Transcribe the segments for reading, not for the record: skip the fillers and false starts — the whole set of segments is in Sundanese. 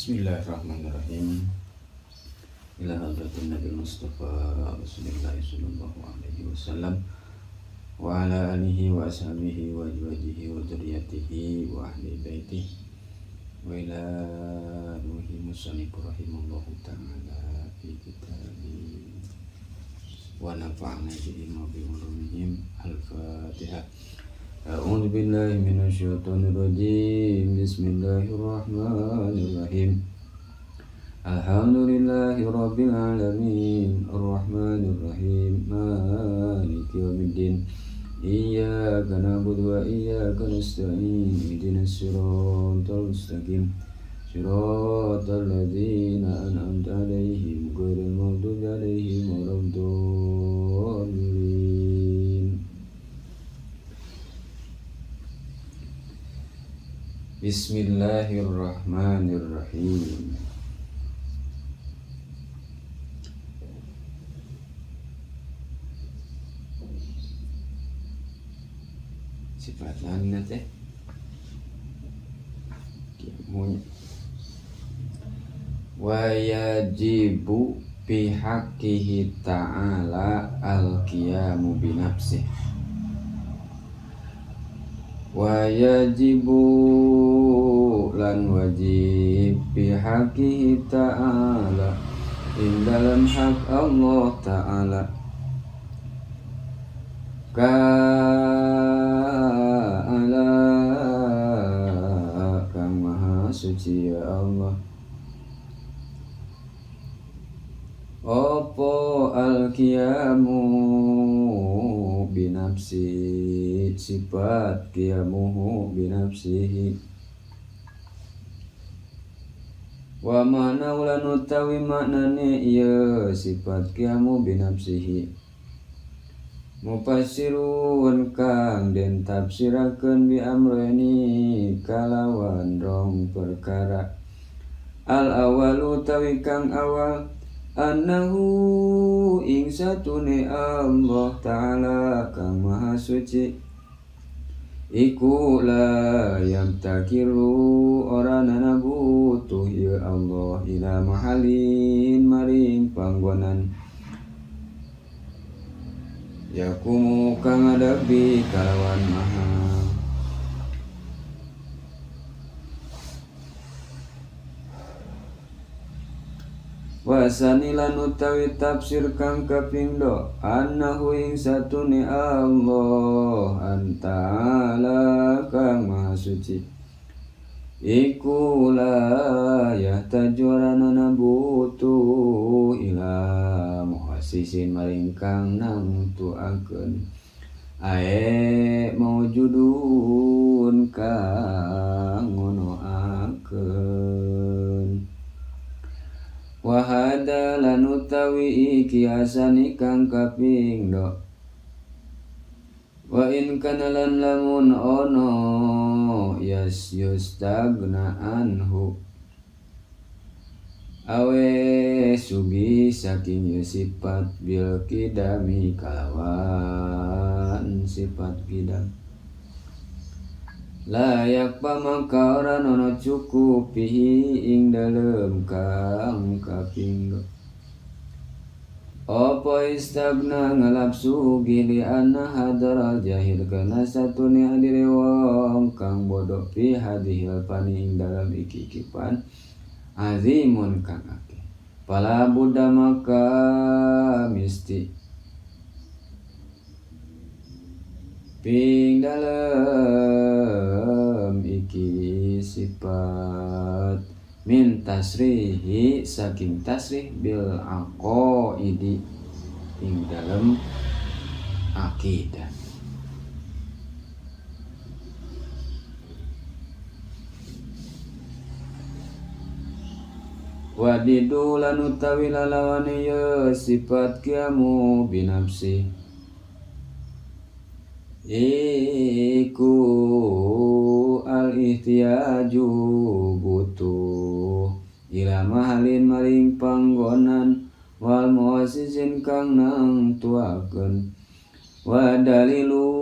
Bismillahirrahmanirrahim. Ila hadratin Nabi Mustafa Rasulullah sallallahu alaihi wasallam wa ala alihi wa ashabihi wa azwajihi wa dzurriyyatihi wa ahli baitihi wa ila ruhi musannif rahimallahu ta'ala fi kitabi wa nafa'na bihi wa bi ulumihim. Al-Fatihah. A'udzu billahi minasyaitonir rajim. Bismillahirrahmanirrahim. Alhamdulillahi rabbil alamin, arrahmanir rahim, maliki yaumiddin. Iyyaka na'budu wa iyyaka nasta'in. Ihdinas siratal mustaqim. Siratal ladzina an'amta 'alaihim ghairil maghdubi 'alaihim waladdallin. Bismillahirrahmanirrahim. Sifat naon teh? Kiamunya. Wa yajibu bihaqqihi ta'ala al-qiyamu binafsih. Wa yajibu lan wajib bihaqqihi ta'ala ing dalam hak Allah ta'ala ka'ala kang maha suci ya Allah apa al-qiyamu binafsi sifat qiyamuhu binafsihi wa makna lan utawi maknane ieu sifat qiyamu binafsihi mufassirun kang den tafsirakeun bi amrani kalawan rong perkara. Al awalu utawi kang awal annahu ing satune Allah ta'ala kang maha suci iku la yamtakiru ora nana butuh ya Allah ila mahalin maring panggonan yakumu kang adabi kalawan maha wasanilan utawi tafsir kang kaping do annahu ing satune Allah anta'ala kang maha suci iku la yahtajurana butuh ila muhassisin maring kang nangtuakeun ae maujudun kang ngonoakeun. Wahada lan utawi iki asani kang kaping do wa in kana lan lamun ono yas yustagna anhu awe sugi saking sifat bil kidami kalawan sifat kidam layak pamangka ora nono cukup pihi ing dalem kang kaping apa istagna ngalap sugi li anna hadaral jahil kana satune adire wong kang bodoh fi hadhil fani ing dalem iki kipan azimun kang akeh pala buddha maka misti ping dalem iki sifat min tasrihi saking tasrih bil aqaidi ing dalem akidah. Wadidu lan utawi lalawane ya sifat kiamu binafsi iku al ihtiyaju butuh ila mahalin maring panggonan wal muassisin kang nangtuakeun wa dalilu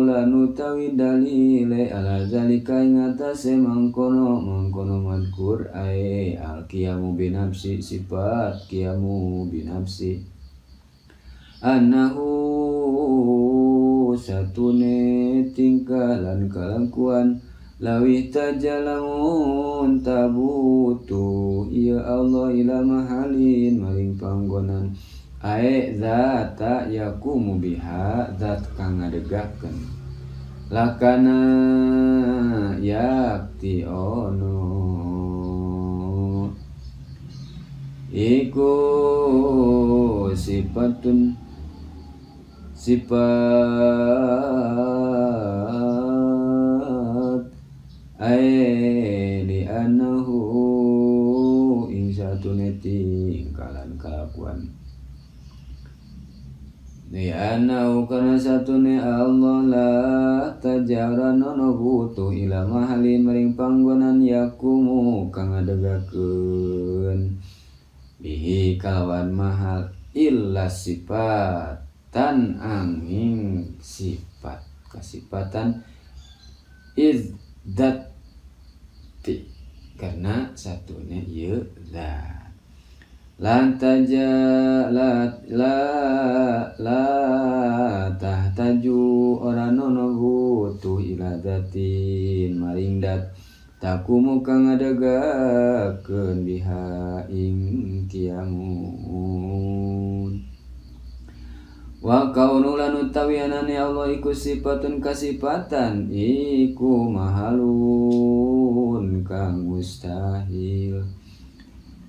lan utawi dalile ala zalika ing atase mangkono mangkono madkur ae al qiyamu binafsi sifat qiyamu binafsi annahu satune tingkah lan kalakuan lawih tajalamun tabutu ya Allah ila mahalin maring panggonan ae zata yakumu biha zat kang ngadegakeun lakana yakti ono iku sifatun sifat ae li annahu ing satune tingkalan kalakuan li annahu kana satune Allah la tajarana butuh ila mahalin maring panggonan yakumu kang ngadegakeun bihi kalawan mahal illa sifatan angin sifat kasifatan izzati karena satunya ieu zat lan taja la la la tahtaju ora nono butuh ila zatin maring dat takumu kang ngadegakeun biha ing kiamun wa kaunu lan utawi anane Allah iku sifatun kasifatan iku mahalun kang mustahil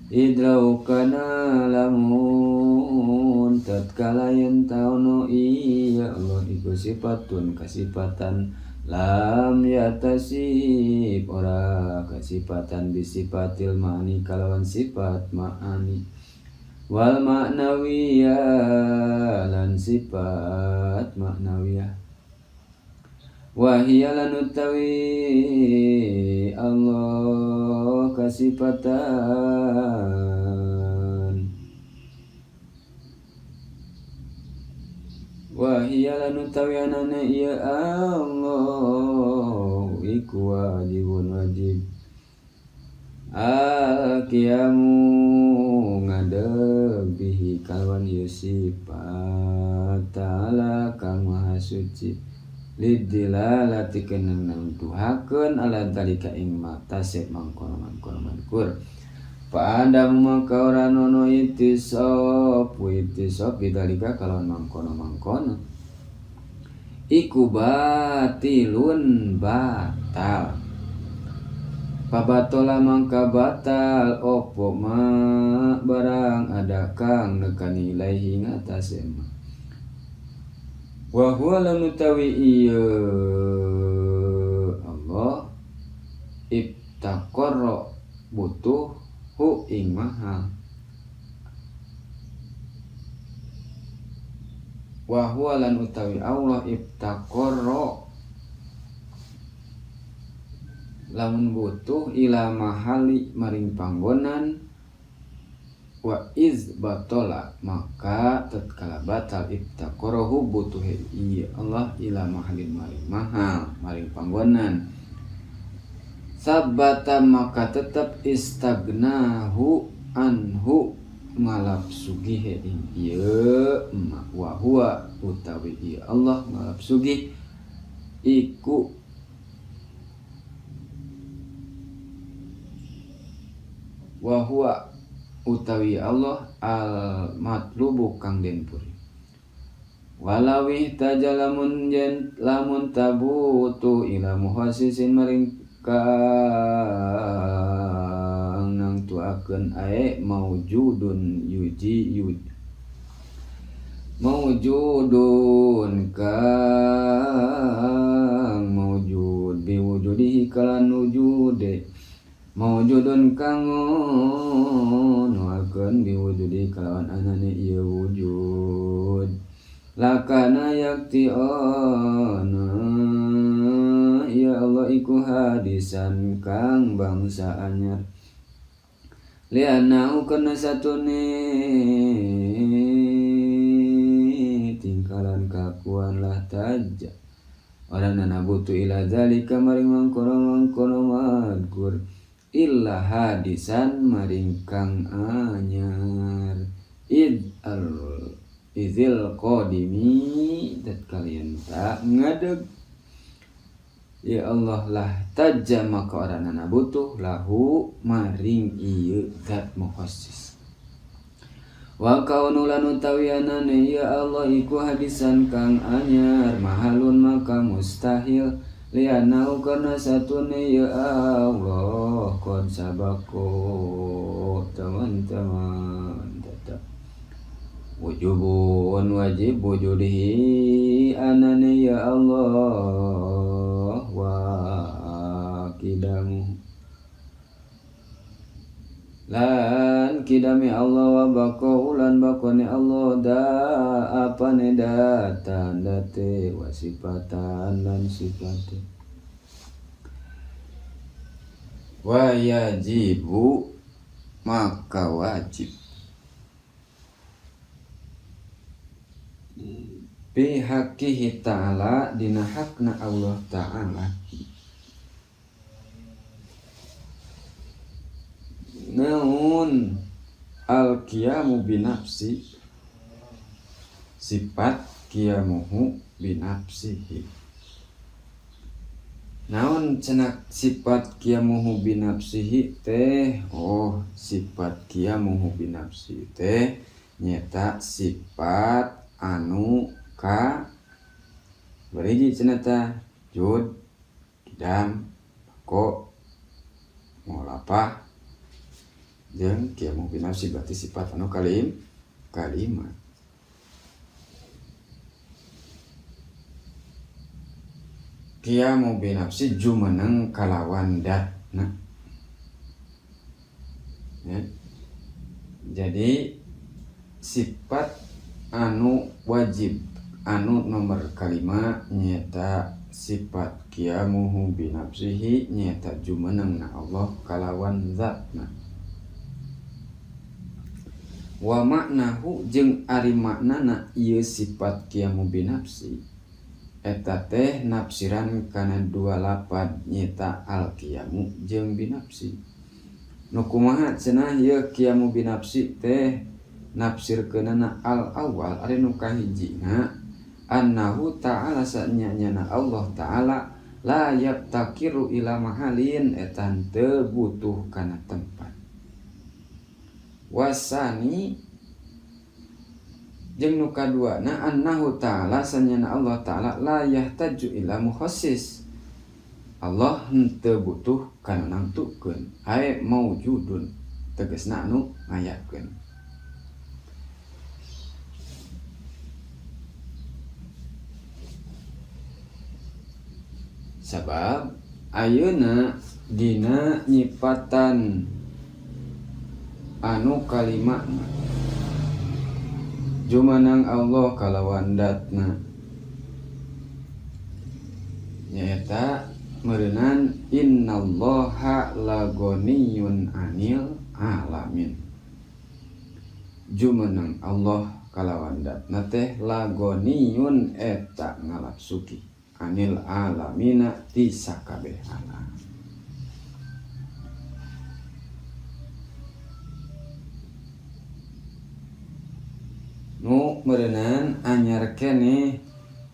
idlau kana lamun tatkala yen taono iya Allah iku sifatun kasifatan lam yatasib ora kasifatan bisifatil ma'ani kalawan sifat ma'ani wal ma'nawiyah lan sifat ma'nawiyah wa hiya lan utawi Allah kasifatan wa hiya lan utawi anane ya Allah iku wajibun wajib al qiyamu ngadeg bihi kalawan ieu sifat ta'ala kang maha suci lidilalati kana nangtuhakeun ala dalika ing matase mangkono-mangkono mankur fa adam maka ora nono itisab itisab bidalika kalawan mangkono-mangkono iku batilun batal pabatola mangka batal opo ma barang ada kang nekani ilaihi ngatasé ma wa huwa lan utawi ieu Allah ibtaqarra butuh hu ing maha wa huwa lan utawi Allah ibtaqarra lamun butuh ila mahali maring panggonan wa iz batola maka tatkala batal ibtaqarahu butuh iya Allah ila mahalin maring mahal maring panggonan sabata maka tetap istagnahu anhu ngalap sugihe ing ieu wa huwa utawi ieu Allah ngalap sugih iku wa huwa utawi Allah al matlubu kang den puri walawi tajalamun yen lamun tabutu ila muhassisin maring kang nangtuakeun ae maujudun yuji yud maujudun kang maujud biwujudihi kalan wujude maujudun kang nuakeun biwujudi kalawan anane ieu wujud lakana yakti ana ya Allah iku hadisan kang bangsa anyar lianahu kana satune tingkalan kakuan lah taja Ora nana butuh ila zalika maring mangkono-mangkono madkur illa hadisan maring kang anyar id al izil qadimi dat kalian tak ngadeg ya Allah lah tajja maka ora nana butuh lahu maring ieu zat mukhassis. Wa kaunu lan utawi anane ya Allah iku hadisan kang anyar mahalun maka mustahil lianau karena satune ya Allah kon sabako teman-teman tetap wujubun wajib wujudihi anane ya Allah wa kidamu lan kidami Allah wa bako ulan bakone Allah da apane datan date wa sifatan lan sifate wa yajibu maka wajib bihaqihi ta'ala dina hakna Allah ta'ala naun al-qiyamu binafsi sifat qiyamuhu binafsihi naon cenak sifat qiyamuhu binafsihi teh oh sifat qiyamuhu binafsi teh nyata sifat anu ka berhiji cenah tah jud kidam bako ngolapah jeung qiyamu binafsi berarti sifat anu kalima qiyamu binafsi jumeneng kalawan datna ya. Jadi sifat anu wajib anu nomor kalima nyata sifat qiyamuhu binafsihi nyata jumeneng na Allah kalawan zatna wa maknahu jeung ari maknana ieu sifat qiyamu binafsi eta teh nafsiran kana dua lapad nyata al qiyamu jeung binafsi nu kumaha cenah ieu qiyamu binafsi teh nafsirkeunana al awal ari nu kahijina annahu ta'ala sanyana Allah ta'ala la yabtakiru ila mahalin eta teu butuh kana tempat wasani jeung nu kaduana annahu ta'ala sanyana Allah ta'ala la yahtaju ila mukhassis Allah henteu butuh kana nangtukeun ae maujudun tegasna anu ngayakeun sabab ayeuna dina nyipatan anu kalima jumanang Allah kalawan datna nyaeta meureunan innallaha lagoniyun anil alamin jumenang Allah kalawan datna teh lagoniyun eta ngalap suki anil alamina ti sakabeh alam. Nu meureunan anyar keneh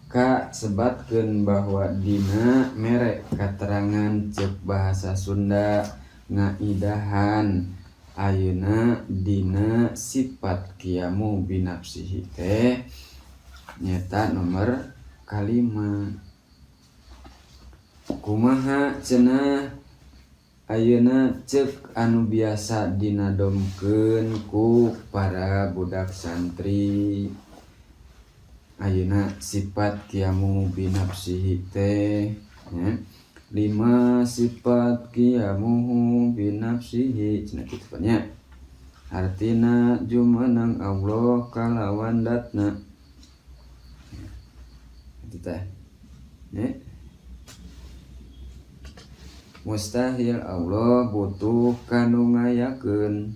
ka sebatkeun bahwa dina mere katerangan ceuk bahasa Sunda ngaidahan ayeuna dina sifat qiyamu binafsihi teh nyata nomor kalima kumaha cenah ayeuna ceuk anu biasa dinadomkeun ku para budak santri ayeuna sifat qiyamu binafsihi teh ya. Lima sifat qiyamuhu binafsihi cenah kitu nya artina jumeneng Allah kalawan datna itu teh ya. Mustahil Allah butuh kanu ngayakeun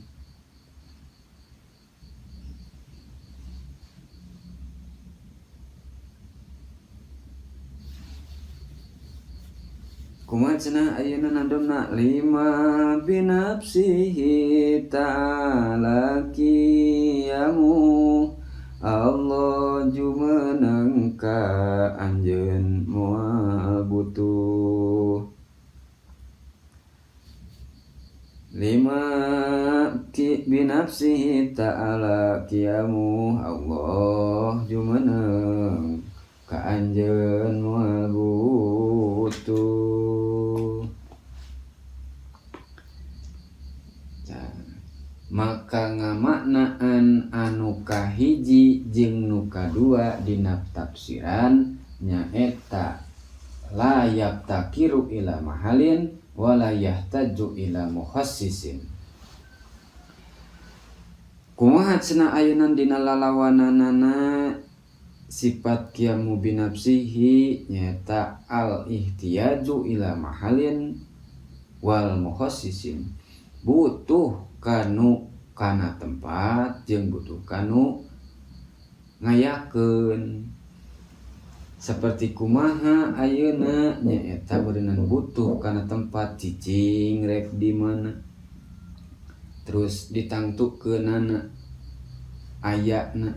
Kumaha cenah ayeuna nadamna lima binafsihi ta'ala qiyamu Allah jumeneng ka anjeun moal butuh. Lima ki binafsihi ta'ala qiyamu Allah jumeneng ka anjeun moal butuh. Maka ngamaknaan anu kahiji jeung nu kadua dina tafsiran nyaeta la yaftakiru ila mahalin wala yahtaju ila mukhassisin. Kumaha cenah ayeuna dina lalawananana sifat qiyamu binafsihi nyaeta al ihtiyaju ila mahalin wal mukhassisin, butuh kanu kana tempat jeung butuh kanu ngayakeun. Seperti kumaha ayeuna nyaeta beureunan butuh kana tempat cicing rek di mana, terus ditangtukeunana ayana.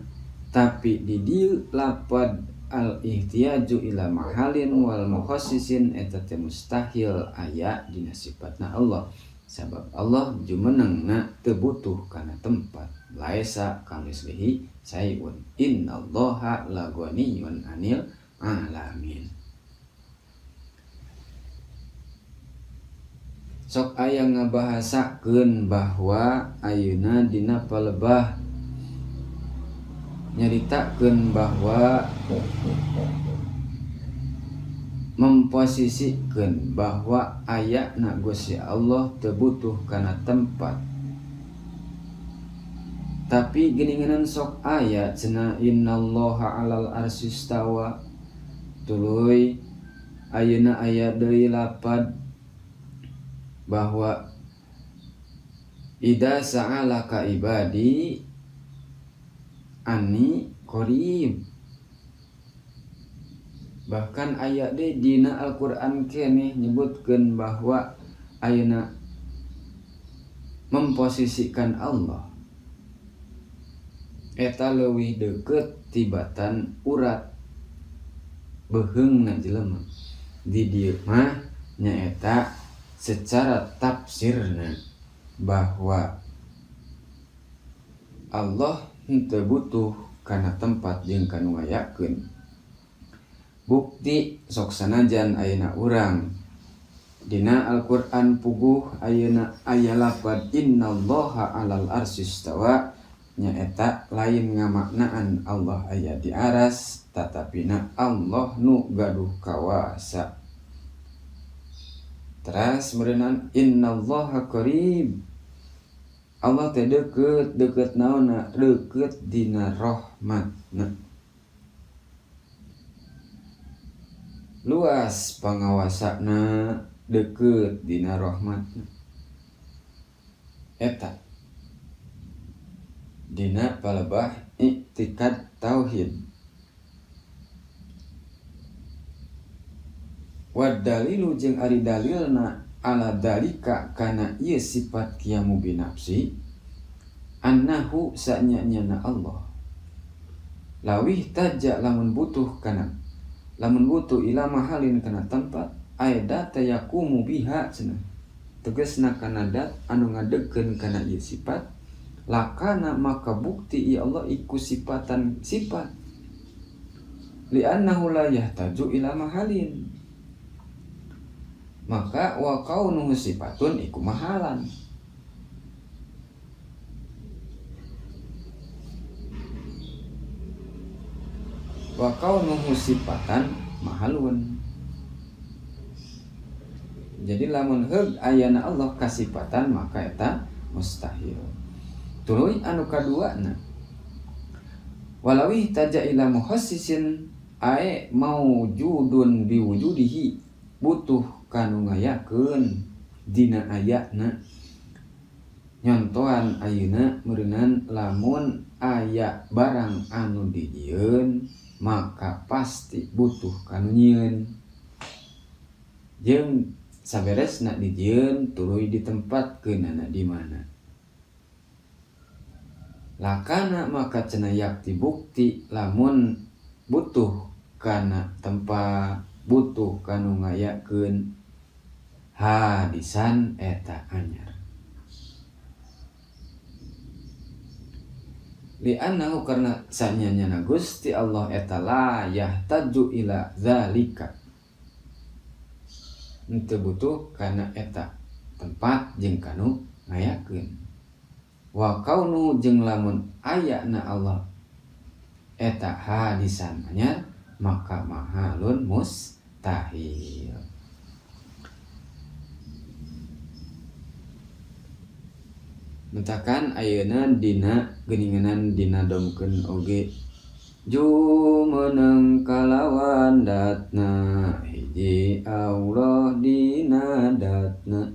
Tapi di dieu lapad al ihtiyaju ila mahalin wal mukhassisin eta teh mustahil aya dina sifatna Allah, sabab Allah jumenengna teu butuh kana tempat. Laisa kamislihi sayun innallaha laghaniyun anil alamin. Sok aya ngabahasakeun bahwa ayeuna dina palebah nyaritakeun bahwa memposisikeun bahwa ayana Gusti Allah teu butuh kana tempat. Tapi geuningan sok aya cenah innallaha alal arsistawa. Tuluy ayeuna aya deui lapad bahwa ida sa'alaka ibadi anni qarib. Bahkan aya deui dina Al-Qur'an keneh nyebutkeun bahwa ayeuna memposisikan Allah eta leuwih deukeut tibatan urat beuheungna jelema. Di dieu mah nyaeta secara tafsirna bahwa Allah henteu butuh kana tempat jeung kanu ngayakeun. Bukti sok sanajan ayeuna urang dina Al-Qur'an puguh ayeuna aya lapad innallaha alal arsistawa nyaeta lain ngamaknaan Allah aya di aras, tatapina Allah nu gaduh kawasa. Teras meureunan innallaha qarib. Allah teh deukeut, deukeut naonna? Deukeut dina rahmatna. Luas pangawasana, deukeut dina rahmatna. Eta dina palebah iktikad tauhid. Wa dalilu jeung ari dalilna ala dalika kana ieu sifat qiyamu binafsi annahu sanya-nyana Allah lawih taja lamun butuh kana lamun butuh ila mahalin kana tempat aida tayakumu biha cenah tegasna kana dat anu ngadegkeun kana ieu sifat lakana maka bukti ieu Allah iku sifatan sifat li'annahu la yahtaju ila mahalin maka wa kaunuhu sifatun iku mahalan. Wa kaunuhu sifatan mahalun. Jadi lamun heug ayana Allah kasifatan maka eta mustahil. Tuluy anu kaduana walawih taja ila muhassisin ae maujudun biwujudihi butuh kanu ngayakeun dina ayana. Nyontohan ayeuna meureunan lamun aya barang anu dijieun maka pasti butuh kanu nyieun. Jeung Saberesna dijieun tuluy ditempatkeunana di mana. Lakana maka cenah yakti bukti lamun butuh kana tempat butuh kanu ngayakeun hadisan eta anyar. Li'annahu karena sanyanyana Gusti Allah eta la yahtaju ila zalika. Henteu butuh kana eta tempat jeung kanu ngayakeun. Wa kaunu jeung lamun ayana Allah eta hadisan anyar maka mahalun mustahil. Mentakan ayeuna dina geuninganan dina domkeun oge jumeneng kalawan datna hiji Allah dina datna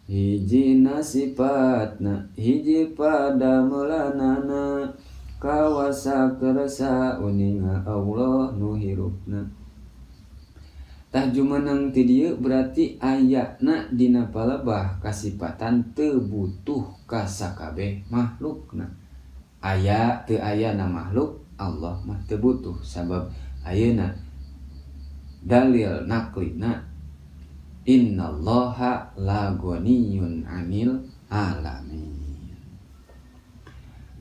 hiji sifatna hiji pada melanana kawasa kersa uninga Allah nu hirupna. Tah jumeneng ti dieu berarti ayana dina palebah kasipatan teu butuh ka sakabeh makhlukna. Aya teu ayana makhluk Allah mah teu butuh sabab ayeuna dalil naklina innallaha laghaniyyun 'anil alamin.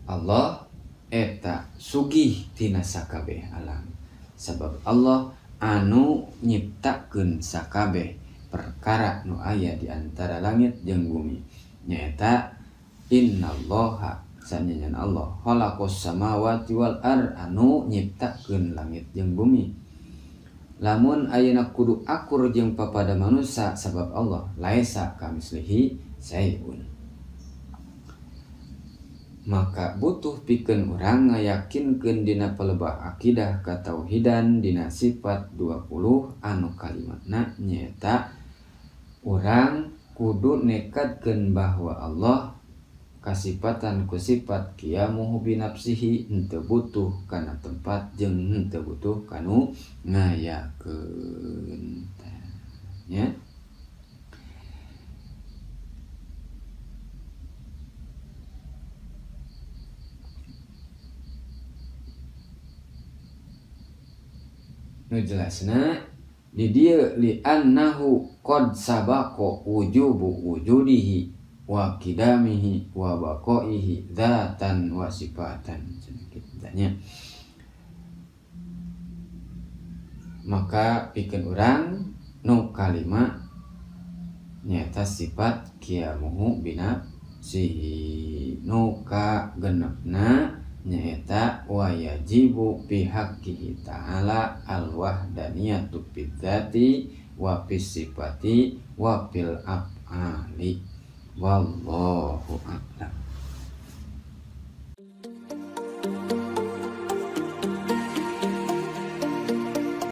Allah eta sugih tina sakabeh alam sabab Allah anu nyiptakeun sakabeh perkara nu aya di antara langit jeung bumi nyaeta innallaha sanyanyan Allah khalaqas samawati wal ard anu nyiptakeun langit jeung bumi. Lamun ayeuna kudu akur jeung papada manusia sabab Allah laisa kamislihi syai'un. Maka butuh pikeun urang ngayakinkeun dina palebah akidah katauhidan dina sifat 20 anu kalimatna nyaeta urang kudu nekadkeun bahwa Allah kasipatan ku sifat qiyamuhu binafsihi henteu butuh kana tempat jeung henteu butuh kanu ngayakeun nya. Nu jelasna di dieu li annahu qad sabaqa wujubu wujudihi wa qidamihi wa baqaihi dzatan wa sifatan nya. Maka pikeun urang nu kalima nyaeta sifat qiyamuhu binafsihi nu kagenepna nyaeta wa yajibu fi haqqihi ta'ala al-wahdaniyatu bidzati wa fis sifati wa fil af'ali. Wallahu a'lam.